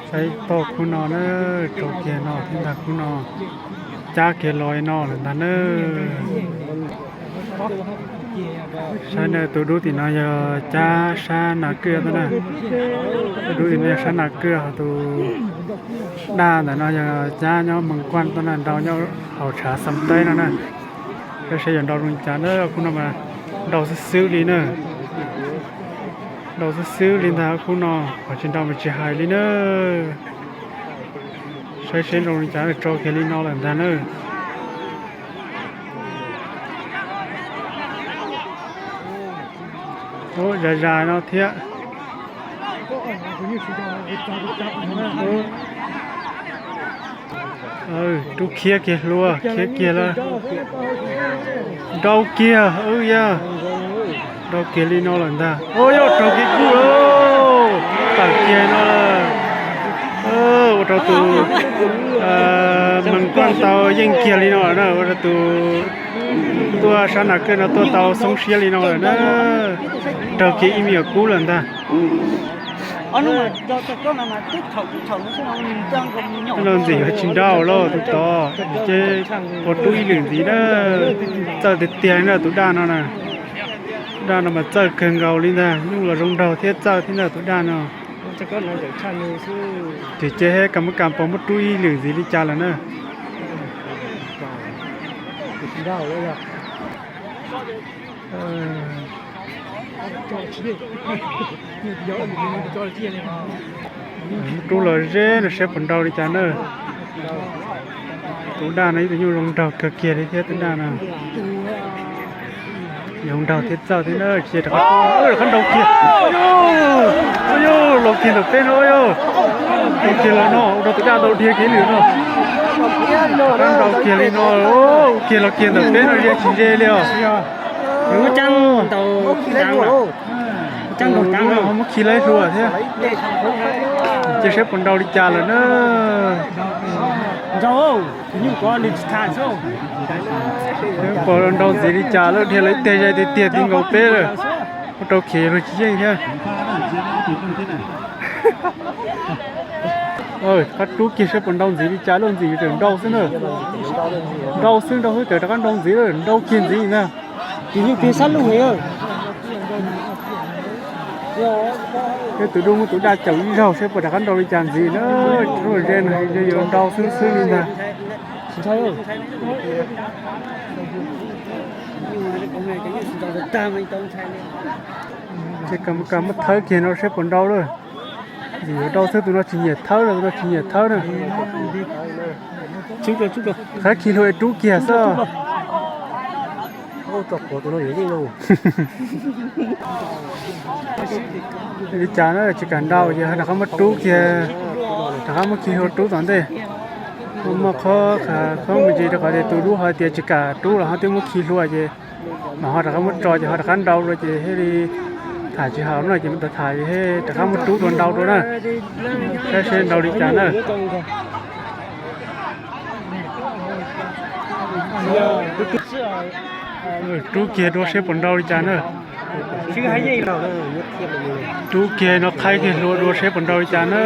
Saib tog khub no na, tso kiag no thiab ntag khub no, cab kiag los no lawm ntag na. Saib na, tus dub tim no yog cab sab Nas Kwj tuaj na. Tus dub tim no yog sab Nas Kwj, ho tus daj ntawm no yog cab nyob Mees Kuaj tuaj na, nrau nyob hauv tshav Xam Teb no na. Saib seb yuav nrau zoo li cas na, khub no mas nrau xwb xwb li na. Nrau xwb xwb li ntag khub no, qhov tsis nrau mas tsis hais li na. Saib seb nrau li cas, tso kiag li no lawm ntag na. Ub, zais zais no thiab. Rub khiav kiag hlua, khiav kiag lawm. Nrau kiag, ub yog. Nrau kiag li no lawm ntag. Ub, yog raug kiag kub lawm. Tawm kiag no lawm. Ua rau tus Mees Kuaj tau yeej kiag li no lawm na, ua rau tus tuaj sab Nas Kwj no tuaj tau xoob siab li no lawm na. Raug kiag ib me nyuam kub lawm ntag. Los ntxim yuav tsis nrau lauj tus tod, ces ua rub ib lwm ntxiv na. Txawj tiag tiag na tus daj no na. Tus daj no mas txawj kawg nkaus li ntag, nyuj los zoo nraug thiab txawj thiab ntag tus daj no. Ces ces he kam muab kam pos muab rub ib lwm ntxiv li cas lawm na. Muab rub los ze no seb puas nrau li cas na. Tus daj no ib tug nyuj zoo nraug kawg kiag li thiab tus daj no. Zoo nraug thiab txawj thiab na, ces rov qab, rov qab nrau kiag. Yog los kiag ntawm peb no yog. Los kiag los no, ua rau tus daj tau dhia kiag lwm no. Rov qab nrau kiag li no, ua kiag los kiag ntawm peb no ze tsis ze li os. Muab khi laib hlua thiab. Ces seb puas nrau li cas lawm na. Puas nrau ntxiv li cas lawm, dhia lawv ib teg zais tiag tiag ti nkaus peb lawm. Ua rau khiav luag tsis yeej thiab. Rov qab rub kiag seb puas nrau ntxiv li cas, luaj ntxim yuav tseem nrau xwb na. Nrau xwb nrau xwb, tseem rov qab nrau ntxiv lawm, nrau kiag ntxiv na. Tus nyuj tiag sab lub heev. Peb tus dub muab tus daj caum ib zaug seb puas rov qab nrau li cas ntxiv na. Lub ze no yuav nrau xwb xwb li ntag. Ces kam mus kam muab thawb kiag no seb puas nrau lawm. Ntxim yuav nrau xwb, tus no tsis nyiam thawb lawm, tus no tsis nyiam thawb na. Qhab khi hlua rub kiag xwb. Li cas na, tsis kam nrau ces rov qab muab rub kiag, rov qab muab khi hlua rub tom ntej. Muaj qhov khoob me ntsis rau qhov tias tus dub ho tias tsis kam rub los ho twb muab khi hlua ces mas ho rov qab muab tso ces ho rov qab nrau dua ces thiaj li tham tsis haum no ces tham rov qab muab rub dua nrau dua na. Saib seb nrau li cas na. Rub kiag dua seb puas nrau li cas na. Rub kiag no qhaib kiag hlua dua seb puas nrau li cas na.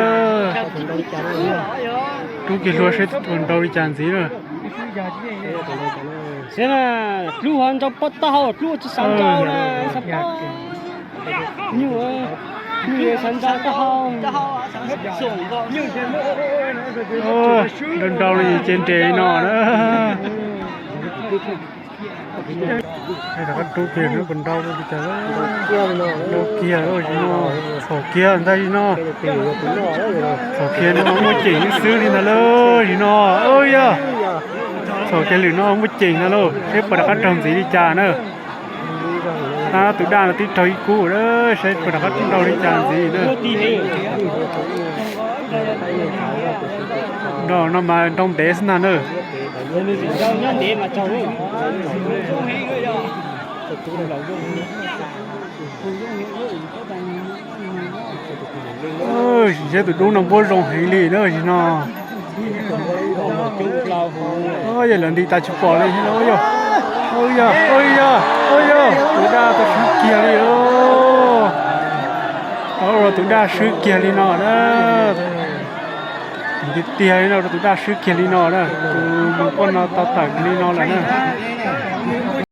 Rub kiag hlua seb puas nrau li cas ntxiv na. Hlub ho nrau pob taub hau, hlub tsis xav nrau na, xav pob. Nyuj, nyuj xav nrau taub hau. Nrau nrau li ces nres no na. Rov qab rub kiag no puas nrau li cas. Nrau kiag lawm no, txhaum kiag ntag li no. Txhaum kiag no muaj ceem xwb li ntag lauj, li no. Yog, txhaum kiag lwm no muaj ceem ntag lauj, seb puas rov qab raug ntxiv li cas na. Tus daj no twb raug ib kub, saib puas rov qab raug li cas ntxiv na. Nrau no mas nrau ntev xwb ntag na. Saib tus dub no npuab zoo heev li na, no. Yog lawv nti tas tsis pom li, yog, yog, yog, tus daj tau swb kiag li os. Ua rau tus daj swb kiag li no na. Tiag tiag li no, rau tus daj swb kiag li no na, tus mus poj no tau tawm li no lawm na.